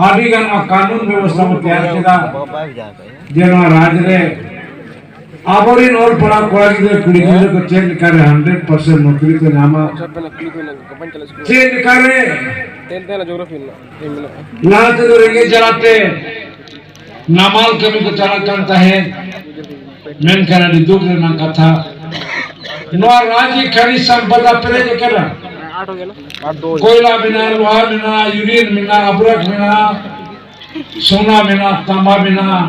ᱟᱹᱰᱤ ᱜᱟᱱ ᱱᱚᱣᱟ ᱠᱟᱹᱱᱩᱱ ᱵᱮᱵᱚᱥᱛᱷᱟ ᱵᱚ ᱛᱮᱭᱟᱨ ᱠᱮᱫᱟ, ᱡᱮ ᱱᱚᱣᱟ ᱨᱟᱡᱽ ᱨᱮ ᱟᱵᱚᱨᱮᱱ ᱚᱞ ᱯᱟᱲᱦᱟᱣ ᱠᱚᱲᱟ ᱜᱤᱫᱽᱨᱟᱹ ᱠᱩᱲᱤ ᱜᱤᱫᱽᱨᱟᱹ ᱠᱚ ᱪᱮᱫ ᱞᱮᱠᱟᱨᱮ ᱦᱟᱱᱰᱨᱮᱰ ᱯᱟᱨᱥᱮᱱᱴ ᱱᱚᱠᱨᱤ ᱠᱚ ᱧᱟᱢᱟ, ᱪᱮᱫ ᱞᱮᱠᱟᱨᱮ ᱞᱟᱦᱟ ᱛᱮᱫᱚ ᱨᱮᱸᱜᱮᱡ ᱡᱟᱞᱟᱛᱮ ᱱᱟᱢᱟᱞ ᱠᱟᱹᱢᱤ ᱠᱚ ᱪᱟᱞᱟᱜ ᱠᱟᱱ ᱛᱟᱦᱮᱸᱫ, ᱢᱮᱱᱠᱷᱟᱱ ᱟᱹᱰᱤ ᱫᱩᱠ ᱨᱮᱱᱟᱜ ᱠᱟᱛᱷᱟ, ᱱᱚᱣᱟ ᱨᱟᱡᱽ ᱨᱮ ᱠᱷᱟᱱᱤᱡᱽ ᱥᱚᱢᱯᱚᱫ ᱯᱮᱨᱮᱡ ᱟᱠᱟᱱᱟ᱾ ᱠᱚᱭᱞᱟ ᱢᱮᱱᱟᱜᱼᱟ, ᱞᱳᱦᱟ ᱢᱮᱱᱟᱜᱼᱟ, ᱤᱭᱩᱨᱤᱱ ᱢᱮᱱᱟᱜᱼᱟ, ᱟᱵᱨᱚᱠ ᱢᱮᱱᱟᱜᱼᱟ, ᱥᱳᱱᱟ ᱢᱮᱱᱟᱜᱼᱟ, ᱛᱟᱢᱵᱟ ᱢᱮᱱᱟᱜᱼᱟ᱾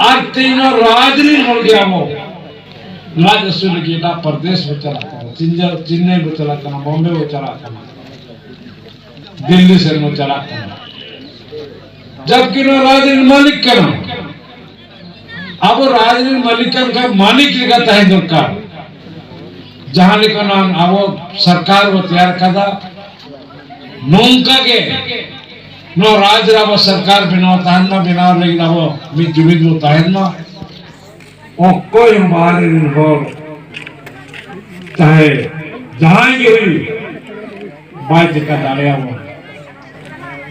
ᱟᱨ ᱛᱮᱦᱮᱧ ᱱᱚᱣᱟ ᱨᱟᱡᱽ ᱨᱮᱱ ᱦᱚᱲ ᱜᱮ ᱟᱵᱚ ᱞᱟᱡ ᱟᱹᱥᱩᱞ ᱞᱟᱹᱜᱤᱫ ᱮᱴᱟᱜ ᱯᱨᱚᱫᱮᱥ ᱵᱚ ᱪᱟᱞᱟᱜ ᱠᱟᱱᱟ, ᱪᱤᱱᱡᱟ-, ᱪᱮᱱᱱᱟᱭ ᱵᱚ ᱪᱟᱞᱟᱜ ᱠᱟᱱᱟ, ᱵᱚᱢᱵᱮ ᱵᱚ ᱪᱟᱞᱟᱜ ᱠᱟᱱᱟ, ᱫᱤᱞᱞᱤ ᱥᱮᱱ ᱵᱚ ᱪᱟᱞᱟᱜ ᱠᱟᱱᱟ᱾ ᱡᱟᱵᱠᱤ ᱱᱚᱣᱟ ᱨᱟᱡᱽ ᱨᱮᱱ ᱢᱟᱹᱞᱤᱠ ᱠᱟᱱᱟ᱾ ᱟᱵᱚ ᱨᱟᱡᱽ ᱨᱮᱱ ᱢᱟᱹᱞᱤᱠ ᱠᱟᱱ ᱠᱷᱟᱱ ᱢᱟᱹᱞᱤᱠ ᱞᱮᱠᱟ ᱛᱟᱦᱮᱸ ᱫᱚᱨᱠᱟᱨ᱾ ᱡᱟᱦᱟᱸ ᱞᱮᱠᱟ ᱱᱚᱣᱟ ᱟᱵᱚ ᱥᱚᱨᱠᱟᱨ ᱵᱚ ᱛᱮᱭᱟᱨ ᱠᱟᱫᱟ, ᱱᱚᱝᱠᱟ ᱜᱮ ᱱᱚᱣᱟ ᱨᱟᱡᱽ ᱨᱮ ᱟᱵᱚ ᱥᱚᱨᱠᱟᱨ ᱵᱮᱱᱟᱣ ᱛᱟᱦᱮᱱ ᱢᱟ, ᱵᱮᱱᱟᱣ ᱞᱟᱹᱜᱤᱫ ᱟᱵᱚ ᱢᱤᱫ ᱡᱩᱢᱤᱫ ᱵᱚ ᱛᱟᱦᱮᱱ ᱢᱟ᱾ ᱚᱠᱚᱭ ᱦᱚᱸ ᱵᱟᱦᱨᱮ ᱨᱮᱱ ᱦᱚᱲ ᱪᱟᱦᱮ ᱡᱟᱦᱟᱸᱭ ᱜᱮ ᱦᱩᱭᱩᱜ, ᱵᱟᱭ ᱪᱮᱠᱟ ᱫᱟᱲᱮᱭᱟᱵᱚᱱᱟ᱾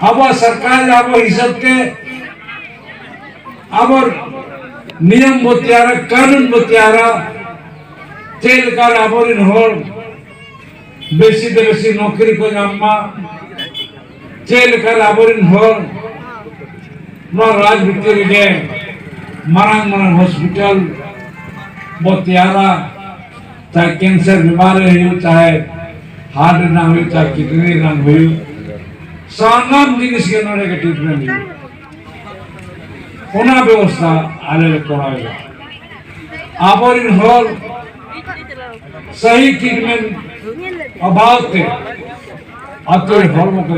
ᱟᱵᱚᱣᱟᱜ ᱥᱚᱨᱠᱟᱨ ᱟᱵᱚ ᱦᱤᱥᱟᱹᱵ ᱛᱮ ᱟᱵᱚ ᱱᱤᱭᱚᱢ ᱵᱚ ᱛᱮᱭᱟᱨᱟ, ᱠᱟᱹᱱᱩᱱ ᱵᱚ ᱛᱮᱭᱟᱨᱟ, ᱪᱮᱫ ᱞᱮᱠᱟᱨᱮ ᱟᱵᱚᱨᱮᱱ ᱦᱚᱲ ᱵᱮᱥᱤ ᱛᱮ ᱵᱮᱥᱤ ᱱᱚᱠᱨᱤ ᱠᱚ ᱧᱟᱢ ᱢᱟ, ᱪᱮᱫ ᱞᱮᱠᱟᱨᱮ ᱟᱵᱚᱨᱮᱱ ᱦᱚᱲ ᱱᱚᱣᱟ ᱨᱟᱡᱽ ᱵᱷᱤᱛᱤᱨ ᱨᱮᱜᱮ ᱢᱟᱨᱟᱝ ᱢᱟᱨᱟᱝ ᱦᱚᱥᱯᱤᱴᱟᱞ ᱵᱚ ᱛᱮᱭᱟᱨᱟ, ᱪᱟᱦᱮ ᱠᱮᱱᱥᱟᱨ ᱵᱤᱢᱟᱨ ᱨᱮ ᱦᱩᱭᱩᱜ, ᱪᱟᱦᱮ ᱦᱟᱨᱴ ᱨᱮᱱᱟᱜ ᱦᱩᱭᱩᱜ, ᱪᱟᱦᱮ ᱠᱤᱰᱱᱤ ᱨᱮᱱᱟᱜ ᱦᱩᱭᱩᱜ, ᱥᱟᱱᱟᱢ ᱡᱤᱱᱤᱥ ᱜᱮ ᱱᱚᱰᱮ ᱜᱮ ᱴᱨᱤᱴᱢᱮᱱᱴ ᱦᱩᱭᱩᱜ᱾ ᱚᱱᱟ ᱵᱮᱵᱚᱥᱛᱷᱟ ᱟᱞᱮ ᱞᱮ ᱠᱚᱨᱟᱣ ᱮᱫᱟ᱾ ᱟᱵᱚᱨᱮᱱ ᱦᱚᱲ ᱥᱟᱹᱦᱤ ᱴᱨᱤᱴᱢᱮᱱᱴ ᱚᱵᱷᱟᱵ ᱛᱮ ᱟᱛᱳ ᱨᱮ ᱦᱚᱲᱢᱚ ᱠᱚ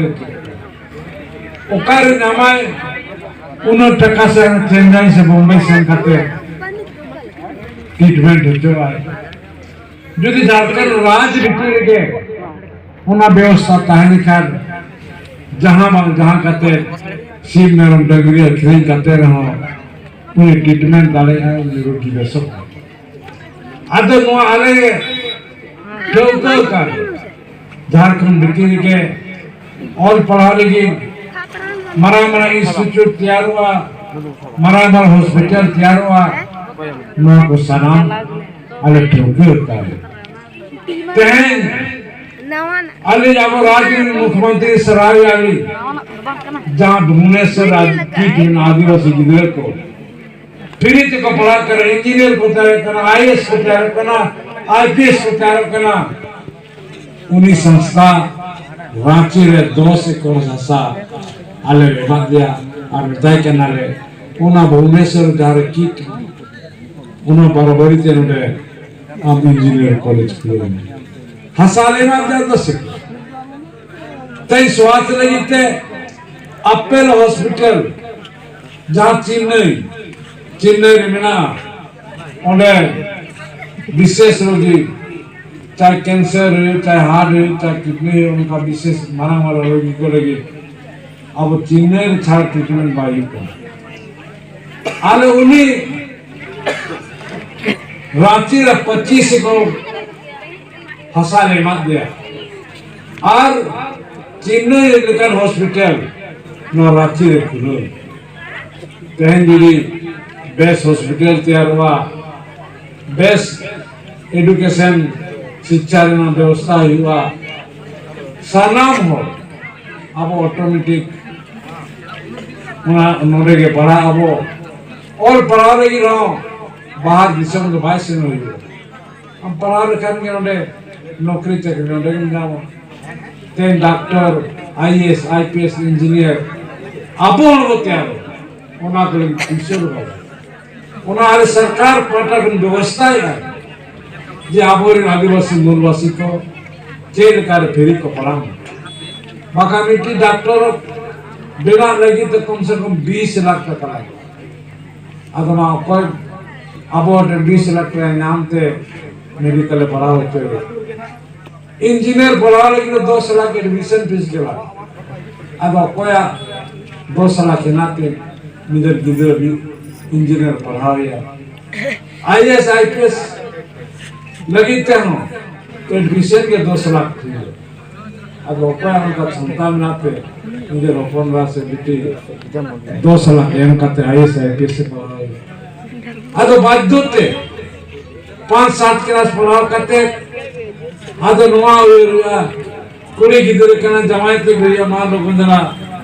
ᱚᱠᱟᱨᱮ ᱧᱟᱢᱟᱭ? ᱩᱱᱟᱹᱜ ᱴᱟᱠᱟ ᱥᱮ ᱪᱮᱱᱱᱟᱭ ᱥᱮ ᱵᱳᱢᱵᱟᱭ ᱥᱮᱱ ᱠᱟᱛᱮ ᱴᱨᱤᱴᱢᱮᱱᱴ ᱦᱚᱪᱚᱜᱼᱟᱭ᱾ ᱡᱩᱫᱤ ᱡᱷᱟᱲᱠᱷᱚᱸᱰ ᱨᱟᱡᱽ ᱵᱷᱤᱛᱤᱨ ᱨᱮᱜᱮ ᱚᱱᱟ ᱵᱮᱵᱚᱥᱛᱷᱟ ᱛᱟᱦᱮᱸ ᱞᱮᱠᱷᱟᱱ, ᱡᱟᱦᱟᱸ ᱵᱟᱝ ᱡᱟᱦᱟᱸ ᱠᱟᱛᱮ ᱥᱤᱢ ᱢᱮᱨᱚᱢ ᱰᱟᱹᱝᱨᱤ ᱟᱹᱠᱷᱨᱤᱧ ᱠᱟᱛᱮ ᱨᱮᱦᱚᱸ ᱩᱱᱤ ᱴᱨᱤᱴᱢᱮᱱᱴ ᱫᱟᱲᱮᱭᱟᱜᱼᱟᱭ, ᱩᱱᱤ ᱨᱩᱜᱤ ᱵᱮᱥᱚᱜᱼᱟ᱾ ᱟᱫᱚ ᱱᱚᱣᱟ ᱟᱞᱮ ᱴᱷᱟᱹᱣᱠᱟᱹ ᱟᱠᱟᱱ ᱡᱷᱟᱲᱠᱷᱚᱸᱰ ᱵᱷᱤᱛᱤᱨ ᱨᱮᱜᱮ ᱚᱞ ᱯᱟᱲᱦᱟᱣ ᱞᱟᱹᱜᱤᱫ ᱢᱟᱨᱟᱝ ᱢᱟᱨᱟᱝ ᱤᱱᱥᱴᱤᱴᱭᱩᱴ ᱛᱮᱭᱟᱨᱚᱜᱼᱟ, ᱢᱟᱨᱟᱝ ᱢᱟᱨᱟᱝ ᱦᱚᱥᱯᱤᱴᱟᱞ ᱛᱮᱭᱟᱨᱚᱜᱼᱟ, ᱱᱚᱣᱟ ᱠᱚ ᱥᱟᱱᱟᱢ ᱟᱞᱮ ᱴᱷᱟᱹᱣᱠᱟᱹ ᱟᱠᱟᱫ᱾ ᱛᱮᱦᱮᱧ ᱟᱞᱮ ᱟᱵᱚ ᱨᱟᱡᱽ ᱨᱮᱱ ᱢᱩᱠᱷᱭᱚᱢᱚᱱᱛᱨᱤ ᱥᱟᱨᱦᱟᱣ ᱟᱞᱤ ᱡᱟᱦᱟᱸ ᱵᱷᱩᱵᱚᱱᱮᱥᱚᱨ ᱨᱟᱡᱽ ᱠᱤ ᱴᱤᱢ ᱟᱹᱫᱤᱵᱟᱹᱥᱤ ᱜᱤᱫᱽᱨᱟᱹ ᱠᱚ ᱯᱷᱨᱤ ᱛᱮᱠᱚ ᱯᱟᱲᱦᱟᱜ ᱠᱟᱱᱟ, ᱤᱧᱡᱤᱱᱤᱭᱟᱨ ᱠᱚ ᱛᱮᱭᱟᱨᱚᱜ ᱠᱟᱱᱟ, ᱟᱭ ᱮ ᱮᱥ ᱠᱚ ᱛᱮᱭᱟᱨᱚᱜ ᱠᱟᱱᱟ, ᱟᱭ ᱯᱤ ᱮᱥ ᱠᱚ ᱛᱮᱭᱟᱨᱚᱜ ᱠᱟᱱᱟ᱾ ᱩᱱᱤ ᱥᱚᱝᱥᱛᱷᱟ ᱨᱟᱸᱪᱤ ᱨᱮ ᱫᱚᱥ ᱮᱠᱚᱨ ᱦᱟᱥᱟ ᱟᱞᱮ ᱞᱮ ᱮᱢᱟᱫ ᱞᱮᱭᱟ ᱟᱨ ᱢᱮᱛᱟᱭ ᱠᱟᱱᱟᱞᱮ, ᱚᱱᱟ ᱵᱷᱩᱵᱚᱱᱮᱥᱚᱨ ᱡᱟᱦᱟᱸ ᱨᱮ ᱠᱤᱴ, ᱚᱱᱟ ᱵᱟᱨᱚᱵᱟᱨᱤ ᱛᱮ ᱱᱚᱰᱮ ᱟᱢ ᱤᱧᱡᱤᱱᱤᱭᱟᱨ ᱠᱚᱞᱮᱡᱽ ᱠᱷᱩᱞᱟᱹᱣ ᱢᱮ᱾ ᱦᱟᱥᱟ ᱞᱮ ᱮᱢᱟᱫ ᱞᱮᱭᱟ ᱫᱚᱥ ᱮᱠᱚᱨ᱾ ᱛᱮᱦᱮᱧ ᱥᱣᱟᱥᱛᱷ ᱞᱟᱹᱜᱤᱫ ᱛᱮ ᱟᱯᱮᱞ ᱦᱚᱥᱯᱤᱴᱟᱞ, ᱡᱟᱦᱟᱸ ᱪᱮᱱᱱᱟᱭ, ᱪᱮᱱᱱᱟᱭ ᱨᱮ ᱢᱮᱱᱟᱜᱼᱟ, ᱚᱸᱰᱮ ᱵᱤᱥᱮᱥ ᱨᱳᱜᱤ, ᱪᱟᱦᱮ ᱠᱮᱱᱥᱟᱨ ᱦᱩᱭᱩᱜ, ᱪᱟᱦᱮ ᱦᱟᱨᱴ ᱦᱩᱭᱩᱜ, ᱪᱟᱦᱮ ᱠᱤᱰᱱᱤ ᱦᱩᱭᱩᱜ, ᱚᱱᱠᱟ ᱵᱤᱥᱮᱥ ᱢᱟᱨᱟᱝ ᱢᱟᱨᱟᱝ ᱨᱳᱜᱤ ᱠᱚ ᱞᱟᱹᱜᱤᱫ ᱟᱵᱚ ᱪᱮᱱᱱᱟᱭ ᱨᱮ ᱪᱷᱟᱲᱟ ᱴᱨᱤᱴᱢᱮᱱᱴ ᱵᱟᱭ ᱦᱩᱭᱩᱜ ᱠᱟᱱᱟ᱾ ᱟᱞᱮ ᱩᱱᱤ ᱨᱟᱸᱪᱤ ᱨᱮ ᱯᱚᱸᱪᱤᱥ ᱮᱠᱚᱨ ᱦᱟᱥᱟ ᱞᱮ ᱮᱢᱟᱫ ᱞᱮᱭᱟ᱾ ᱟᱨ ᱪᱮᱱᱱᱟᱭ ᱞᱮᱠᱟᱱ ᱦᱚᱥᱯᱤᱴᱟᱞ ᱱᱚᱣᱟ ᱨᱟᱸᱪᱤ ᱨᱮ ᱠᱷᱩᱞᱟᱹᱣ᱾ ᱛᱮᱦᱮᱧ ᱡᱩᱫᱤ ᱵᱮᱥ ᱦᱚᱥᱯᱤᱴᱟᱞ ᱛᱮᱭᱟᱨᱚᱜᱼᱟ, ᱵᱮᱥ ᱮᱰᱩᱠᱮᱥᱚᱱ, ᱥᱤᱠᱪᱷᱟ ᱨᱮᱱᱟᱜ ᱵᱮᱵᱚᱥᱛᱷᱟ ᱦᱩᱭᱩᱜᱼᱟ, ᱥᱟᱱᱟᱢ ᱦᱚᱲ ᱟᱵᱚ ᱚᱴᱳᱢᱮᱴᱤᱠ ᱚᱱᱟ ᱱᱚᱰᱮ ᱜᱮ ᱯᱟᱲᱦᱟᱜ ᱟᱵᱚ᱾ ᱚᱞ ᱯᱟᱲᱦᱟᱣ ᱞᱟᱹᱜᱤᱫ ᱦᱚᱸ ᱵᱟᱦᱟᱨ ᱫᱤᱥᱚᱢ ᱫᱚ ᱵᱟᱭ ᱥᱮᱱᱚᱜ ᱦᱩᱭᱩᱜᱼᱟ᱾ ᱟᱢ ᱯᱟᱲᱦᱟᱣ ᱞᱮᱠᱷᱟᱱ ᱜᱮ ᱱᱚᱰᱮ ᱱᱚᱠᱨᱤ ᱪᱟᱹᱠᱨᱤ ᱱᱚᱰᱮ ᱜᱮᱢ ᱧᱟᱢᱟ᱾ ᱛᱮᱦᱮᱧ doctor, I A S, I P S, engineer ᱟᱵᱚ ᱦᱚᱲ ᱵᱚ ᱛᱮᱭᱟᱨᱚᱜᱼᱟ᱾ ᱚᱱᱟ ᱠᱚ ᱞᱟᱹᱜᱤᱫ ᱯᱩᱭᱥᱟᱹ ᱫᱚ ᱵᱟᱭ ᱞᱟᱜᱟᱜᱼᱟ᱾ ᱚᱱᱟ ᱟᱞᱮ ᱥᱚᱨᱠᱟᱨ ᱯᱟᱦᱴᱟ ᱠᱷᱚᱱ ᱵᱮᱵᱚᱥᱛᱷᱟᱭᱮᱫᱼᱟ ᱡᱮ ᱟᱵᱚᱨᱮᱱ ᱟᱹᱫᱤᱵᱟᱹᱥᱤ ᱢᱩᱞᱵᱟᱹᱥᱤ ᱠᱚ ᱪᱮᱫ ᱞᱮᱠᱟᱨᱮ ᱯᱷᱤᱨᱤ ᱠᱚ ᱯᱟᱲᱦᱟᱣ ᱢᱟ᱾ ᱵᱟᱠᱷᱟᱱ ᱢᱤᱫᱴᱤᱡ ᱰᱟᱠᱛᱚᱨ ᱵᱮᱱᱟᱜ ᱞᱟᱹᱜᱤᱫ ᱛᱮ ᱠᱚᱢ ᱥᱮ ᱠᱚᱢ ᱵᱤᱥ ᱞᱟᱠᱷ ᱴᱟᱠᱟ ᱞᱟᱜᱟᱜᱼᱟ᱾ ᱟᱫᱚ ᱢᱟ ᱚᱠᱚᱭ ᱟᱵᱚ ᱴᱷᱮᱱ ᱵᱤᱥ ᱞᱟᱠᱷ ᱴᱟᱠᱟ ᱧᱟᱢ ᱛᱮ ᱢᱮᱰᱤᱠᱟᱞ ᱮ ᱯᱟᱲᱦᱟᱣ ᱦᱚᱪᱚᱭᱮᱭᱟ? ᱤᱧᱡᱤᱱᱤᱭᱟᱨ ᱯᱟᱲᱦᱟᱣ ᱞᱟᱹᱜᱤᱫ ᱫᱚ ᱫᱚᱥ ᱞᱟᱠᱷ ᱮᱰᱢᱤᱥᱚᱱ ᱯᱷᱤᱥ ᱜᱮ ᱞᱟᱜᱟᱜᱼᱟ᱾ ᱟᱫᱚ ᱚᱠᱚᱭᱟᱜ ᱫᱚᱥ ᱞᱟᱠᱷ ᱦᱮᱱᱟᱜ ᱛᱮ ᱱᱤᱡᱮᱨ ᱜᱤᱫᱽᱨᱟᱹ ᱢᱤᱫ ᱤᱧᱡᱤᱱᱤᱭᱟᱨ ᱯᱟᱲᱦᱟᱣ ᱮᱭᱟ? I A S, I P S ᱞᱟᱹᱜᱤᱫ ᱛᱮᱦᱚᱸ ᱮᱰᱢᱤᱥᱚᱱ ᱜᱮ ᱫᱚᱥ ᱞᱟᱠᱷ ᱦᱩᱭᱩᱜᱼᱟ᱾ ᱟᱫᱚ ᱚᱠᱚᱭᱟᱜ ᱚᱱᱠᱟ ᱥᱚᱱᱛᱟᱱ ᱢᱮᱱᱟᱜ ᱛᱮ ᱱᱤᱡᱮᱨ ᱦᱚᱯᱚᱱ ᱮᱨᱟ ᱥᱮ ᱵᱤᱴᱤ ᱫᱚᱥ ᱞᱟᱠᱷ ᱮᱢ ᱠᱟᱛᱮ I A S, I P S ᱮ ᱯᱟᱲᱦᱟᱣ ᱮᱭᱟ? ᱟᱫᱚ ᱵᱟᱫᱽᱫᱷᱚ ᱛᱮ ᱯᱟᱸᱪ ᱥᱟᱛ ᱠᱞᱟᱥ ᱯᱟᱲᱦᱟᱣ ᱠᱟᱛᱮ ᱟᱫᱚ ᱱᱚᱣᱟ ᱩᱭᱦᱟᱹᱨ ᱦᱩᱭᱩᱜᱼᱟ, ᱠᱩᱲᱤ ᱜᱤᱫᱽᱨᱟᱹ ᱠᱟᱱᱟ, ᱡᱟᱶᱟᱭ ᱛᱮ ᱦᱩᱭᱩᱜᱼᱟ, ᱢᱟ ᱞᱚᱜᱚᱱ ᱫᱷᱟᱨᱟ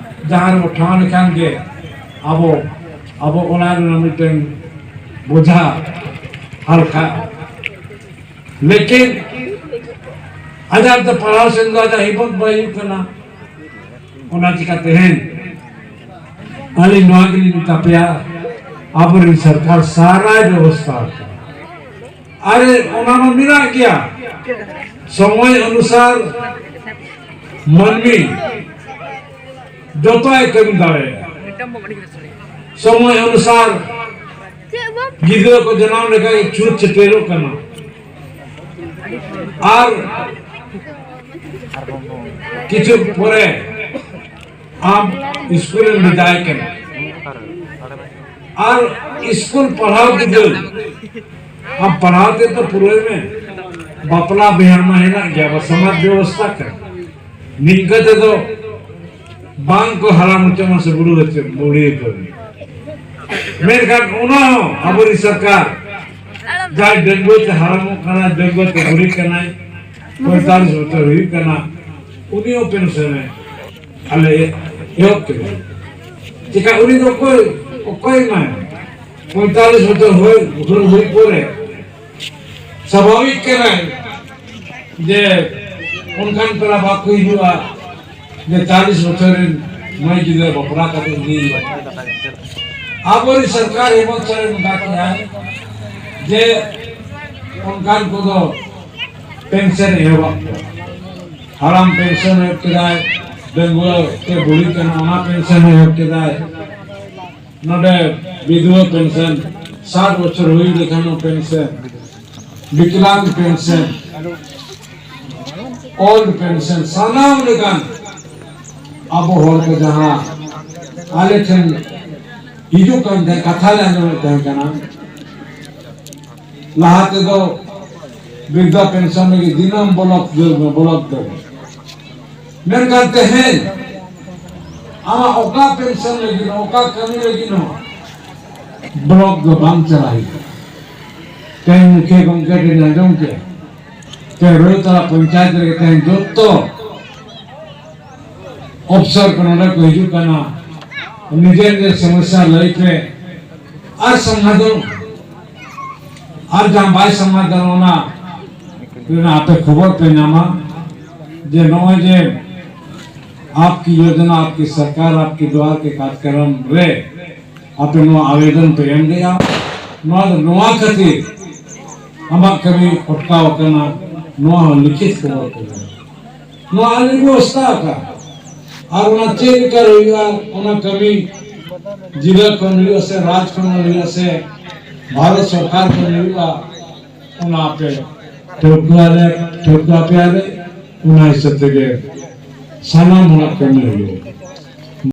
ᱡᱟᱦᱟᱸ ᱨᱮᱵᱚ ᱴᱷᱟᱶ ᱞᱮᱠᱷᱟᱱ ᱜᱮ ᱟᱵᱚ, ᱟᱵᱚ ᱚᱲᱟᱜ ᱨᱮᱱᱟᱜ ᱢᱤᱫᱴᱮᱱ ᱵᱚᱡᱷᱟ ᱦᱟᱞᱠᱟ᱾ ᱞᱮᱠᱤᱱ ᱟᱡᱟᱨ ᱛᱮ ᱯᱟᱲᱦᱟᱣ ᱥᱮᱱ ᱫᱚ ᱟᱡᱟᱜ ᱦᱤᱢᱚᱛ ᱵᱟᱭ ᱦᱩᱭᱩᱜ ᱠᱟᱱᱟ᱾ ᱚᱱᱟ ᱪᱤᱠᱟ ᱛᱮᱦᱮᱧ ᱟᱹᱞᱤᱧ ᱱᱚᱣᱟ ᱜᱮᱞᱤᱧ ᱢᱮᱛᱟ ᱯᱮᱭᱟ, ᱟᱵᱚᱨᱮᱱ ᱥᱚᱨᱠᱟᱨ ᱥᱟᱨᱟᱭ ᱵᱮᱵᱚᱥᱛᱷᱟ ᱟᱠᱟᱫᱟ᱾ ᱟᱨᱮ ᱚᱱᱟ ᱢᱟ ᱢᱮᱱᱟᱜ ᱜᱮᱭᱟ, ᱥᱚᱢᱚᱭ ᱚᱱᱩᱥᱟᱨ ᱢᱟᱹᱱᱢᱤ ᱡᱚᱛᱚᱭ ᱠᱟᱹᱢᱤ ᱫᱟᱲᱮᱭᱟᱜᱼᱟ᱾ ᱥᱚᱢᱚᱭ ᱚᱱᱩᱥᱟᱨ ᱜᱤᱫᱽᱨᱟᱹ ᱠᱚ ᱡᱟᱱᱟᱢ ᱞᱮᱠᱷᱟᱱ ᱜᱮ ᱪᱷᱩᱛ ᱥᱮᱴᱮᱨᱚᱜ ᱠᱟᱱᱟ᱾ ᱟᱨ ᱠᱤᱪᱷᱩ ᱯᱚᱨᱮ ᱟᱢ ᱥᱠᱩᱞ ᱮᱢ ᱵᱷᱮᱡᱟᱭ ᱠᱟᱱᱟ᱾ ᱟᱨ ᱥᱠᱩᱞ ᱯᱟᱲᱦᱟᱣ ᱜᱤᱫᱽᱨᱟᱹ ᱟᱢ ᱯᱟᱲᱦᱟᱣ ᱛᱮ ᱛᱚ ᱯᱩᱨᱟᱹᱭ ᱢᱮ, ᱵᱟᱯᱞᱟ ᱵᱤᱦᱟᱹ ᱢᱟ ᱦᱮᱱᱟᱜ ᱜᱮᱭᱟ, ᱟᱵᱚ ᱥᱚᱢᱟᱡᱽ ᱵᱮᱵᱚᱥᱛᱷᱟ ᱠᱟᱱᱟ᱾ ᱱᱤᱝᱠᱟᱹ ᱛᱮᱫᱚ ᱵᱟᱝ ᱠᱚ ᱦᱟᱲᱟᱢ ᱦᱚᱪᱚ ᱢᱟ ᱥᱮ ᱵᱩᱲᱦᱤ ᱦᱚᱪᱚ, ᱵᱩᱲᱦᱤ ᱦᱚᱪᱚ᱾ ᱢᱮᱱᱠᱷᱟᱱ ᱚᱱᱟ ᱦᱚᱸ ᱟᱵᱚᱨᱤᱡ ᱥᱚᱨᱠᱟᱨ ᱡᱟᱦᱟᱸᱭ ᱰᱟᱺᱜᱩᱣᱟᱹ ᱛᱮ ᱦᱟᱲᱟᱢᱚᱜ ᱠᱟᱱᱟᱭ, ᱰᱟᱺᱜᱩᱣᱟᱹ ᱛᱮ ᱵᱩᱲᱦᱤ ᱠᱟᱱᱟᱭ, ᱯᱚᱸᱭᱛᱟᱞᱤᱥ ᱵᱚᱪᱷᱚᱨ ᱦᱩᱭᱩᱜ ᱠᱟᱱᱟ, ᱩᱱᱤ ᱦᱚᱸ ᱯᱮᱱᱥᱚᱱ ᱮ ᱟᱞᱮ ᱮᱦᱚᱵ ᱠᱮᱫᱟ᱾ ᱪᱮᱠᱟ ᱩᱱᱤ ᱫᱚ ᱚᱠᱚᱭ, ᱚᱠᱚᱭ ᱮᱢᱟᱭ? ᱯᱚᱸᱭᱛᱟᱞᱤᱥ ᱵᱚᱪᱷᱚᱨ ᱦᱩᱭ, ᱦᱩᱭ, ᱦᱩᱭ ᱯᱚᱨᱮ ᱥᱟᱵᱷᱟᱵᱤᱠ ᱠᱟᱱᱟᱭ ᱡᱮ ᱚᱱᱠᱟᱱ ᱯᱮᱲᱟ ᱵᱟᱠᱚ ᱦᱤᱡᱩᱜᱼᱟ ᱡᱮ ᱪᱟᱞᱤᱥ ᱵᱚᱪᱷᱚᱨ ᱨᱮᱱ ᱢᱟᱹᱭ ᱜᱤᱫᱽᱨᱟᱹ ᱵᱟᱯᱞᱟ ᱠᱟᱛᱮ ᱤᱫᱤᱭᱮᱭᱟ᱾ ᱟᱵᱚᱨᱤᱡ ᱥᱚᱨᱠᱟᱨ ᱦᱮᱢᱚᱱᱛ ᱥᱚᱨᱮᱱ ᱚᱱᱠᱟ ᱠᱮᱫᱟᱭ ᱡᱮ ᱚᱱᱠᱟᱱ ᱠᱚᱫᱚ ᱯᱮᱱᱥᱚᱱ ᱮᱦᱚᱵ ᱠᱚᱣᱟ᱾ ᱦᱟᱲᱟᱢ ᱯᱮᱱᱥᱚᱱ ᱮᱦᱚᱵ ᱠᱮᱫᱟᱭ, ᱰᱟᱺᱜᱩᱣᱟᱹ ᱛᱮ ᱵᱩᱲᱦᱤ ᱠᱟᱱᱟ ᱚᱱᱟ ᱯᱮᱱᱥᱚᱱ ᱮᱦᱚᱵ ᱠᱮᱫᱟᱭ᱾ ᱱᱚᱰᱮ ᱵᱤᱫᱷᱣᱟ ᱯᱮᱱᱥᱚᱱ, ᱥᱟᱴ ᱵᱚᱪᱷᱚᱨ ᱦᱩᱭ ᱞᱮᱠᱷᱟᱱ ᱦᱚᱸ ᱯᱮᱱᱥᱚᱱ, ᱵᱤᱠᱞᱟᱝᱜ ᱯᱮᱱᱥᱚᱱ, ᱳᱞᱰ ᱯᱮᱱᱥᱚᱱ, ᱥᱟᱱᱟᱢ ᱞᱮᱠᱟᱱ ᱟᱵᱚ ᱦᱚᱲ ᱠᱚ ᱡᱟᱦᱟᱸ ᱟᱞᱮ ᱴᱷᱮᱱ ᱦᱤᱡᱩᱜ ᱠᱟᱱ ᱛᱟᱦᱮᱸ, ᱠᱟᱛᱷᱟ ᱞᱮ ᱟᱸᱡᱚᱢᱮᱫ ᱛᱟᱦᱮᱸ ᱠᱟᱱᱟ, ᱞᱟᱦᱟ ᱛᱮᱫᱚ ᱵᱤᱨᱫᱷᱟ ᱯᱮᱱᱥᱚᱱ ᱞᱟᱹᱜᱤᱫ ᱫᱤᱱᱟᱹᱢ ᱵᱞᱚᱠ ᱫᱟᱹᱲ ᱢᱮ, ᱵᱞᱚᱠ ᱫᱟᱹᱲ ᱢᱮ᱾ ᱢᱮᱱᱠᱷᱟᱱ ᱛᱮᱦᱮᱧ ᱟᱢᱟᱜ ᱚᱠᱟ ᱯᱮᱱᱥᱚᱱ ᱞᱟᱹᱜᱤᱫ ᱦᱚᱸ, ᱚᱠᱟ ᱠᱟᱹᱢᱤ ᱞᱟᱹᱜᱤᱫ ᱦᱚᱸ ᱵᱞᱚᱠ ᱫᱚ ᱵᱟᱝ ᱪᱟᱞᱟᱜ ᱦᱩᱭᱩᱜ ᱠᱟᱱᱟ᱾ ᱛᱮᱦᱮᱧ ᱢᱩᱠᱷᱤᱭᱟᱹ ᱜᱚᱢᱠᱮ ᱴᱷᱮᱱ ᱟᱸᱡᱚᱢ ᱠᱮᱫ, ᱛᱮᱦᱮᱧ ᱨᱚᱭᱛᱟᱲᱟ ᱯᱚᱧᱪᱟᱭᱮᱛ ᱨᱮᱜᱮ ᱛᱮᱦᱮᱧ ᱡᱚᱛᱚ ᱚᱯᱥᱚᱨ ᱠᱚ ᱱᱚᱰᱮ ᱠᱚ ᱦᱤᱡᱩᱜ ᱠᱟᱱᱟ, ᱱᱤᱡᱮᱨ ᱱᱤᱡᱮᱨ ᱥᱚᱢᱚᱥᱥᱟ ᱞᱟᱹᱭ ᱯᱮ ᱟᱨ ᱥᱚᱢᱟᱫᱷᱟᱱ ᱟᱨ ᱡᱟᱦᱟᱸ ᱵᱟᱭ ᱥᱚᱢᱟᱫᱷᱟᱱ, ᱚᱱᱟ ᱨᱮᱱᱟᱜ ᱟᱯᱮ ᱠᱷᱚᱵᱚᱨ ᱯᱮ ᱧᱟᱢᱟ ᱡᱮ ᱱᱚᱜᱼᱚᱭ ᱡᱮ ᱟᱯᱠᱤ ᱭᱳᱡᱚᱱᱟ, ᱟᱯᱠᱤ ᱥᱚᱨᱠᱟᱨ, ᱟᱯᱠᱤ ᱫᱩᱣᱟᱨ ᱠᱮ ᱠᱟᱨᱡᱚᱠᱨᱚᱢ ᱨᱮ ᱟᱯᱮ ᱱᱚᱣᱟ ᱟᱵᱮᱫᱚᱱ ᱯᱮ ᱮᱢ ᱞᱮᱜᱼᱟ᱾ ᱱᱚᱣᱟ ᱫᱚ ᱱᱚᱣᱟ ᱠᱷᱟᱹᱛᱤᱨ ᱟᱢᱟᱜ ᱠᱟᱹᱢᱤ ᱚᱴᱠᱟᱣ ᱟᱠᱟᱱᱟ, ᱱᱚᱣᱟ ᱦᱚᱸ ᱞᱤᱠᱷᱤᱛ ᱠᱷᱚᱵᱚᱨ ᱯᱮ ᱧᱟᱢᱟ᱾ ᱱᱚᱣᱟ ᱟᱞᱮ ᱵᱮᱵᱚᱥᱛᱷᱟ ᱟᱠᱟᱫ᱾ ᱟᱨ ᱚᱱᱟ ᱪᱮᱫ ᱞᱮᱠᱟ ᱦᱩᱭᱩᱜᱼᱟ, ᱚᱱᱟ ᱠᱟᱹᱢᱤ ᱡᱤᱞᱟᱹ ᱠᱷᱚᱱ ᱦᱩᱭᱩᱜᱼᱟ ᱥᱮ ᱨᱟᱡᱽ ᱠᱷᱚᱱ ᱦᱩᱭᱩᱜᱼᱟ ᱥᱮ ᱵᱷᱟᱨᱚᱛ ᱥᱚᱨᱠᱟᱨ ᱠᱷᱚᱱ ᱦᱩᱭᱩᱜᱼᱟ, ᱚᱱᱟ ᱟᱯᱮ ᱴᱷᱟᱹᱣᱠᱟᱹ ᱟᱞᱮ, ᱴᱷᱟᱹᱣᱠᱟᱹ ᱟᱯᱮᱭᱟᱞᱮ᱾ ᱚᱱᱟ ᱦᱤᱥᱟᱹᱵ ᱛᱮᱜᱮ ᱥᱟᱱᱟᱢ ᱦᱚᱲᱟᱜ ᱠᱟᱹᱢᱤ ᱦᱩᱭᱩᱜᱼᱟ᱾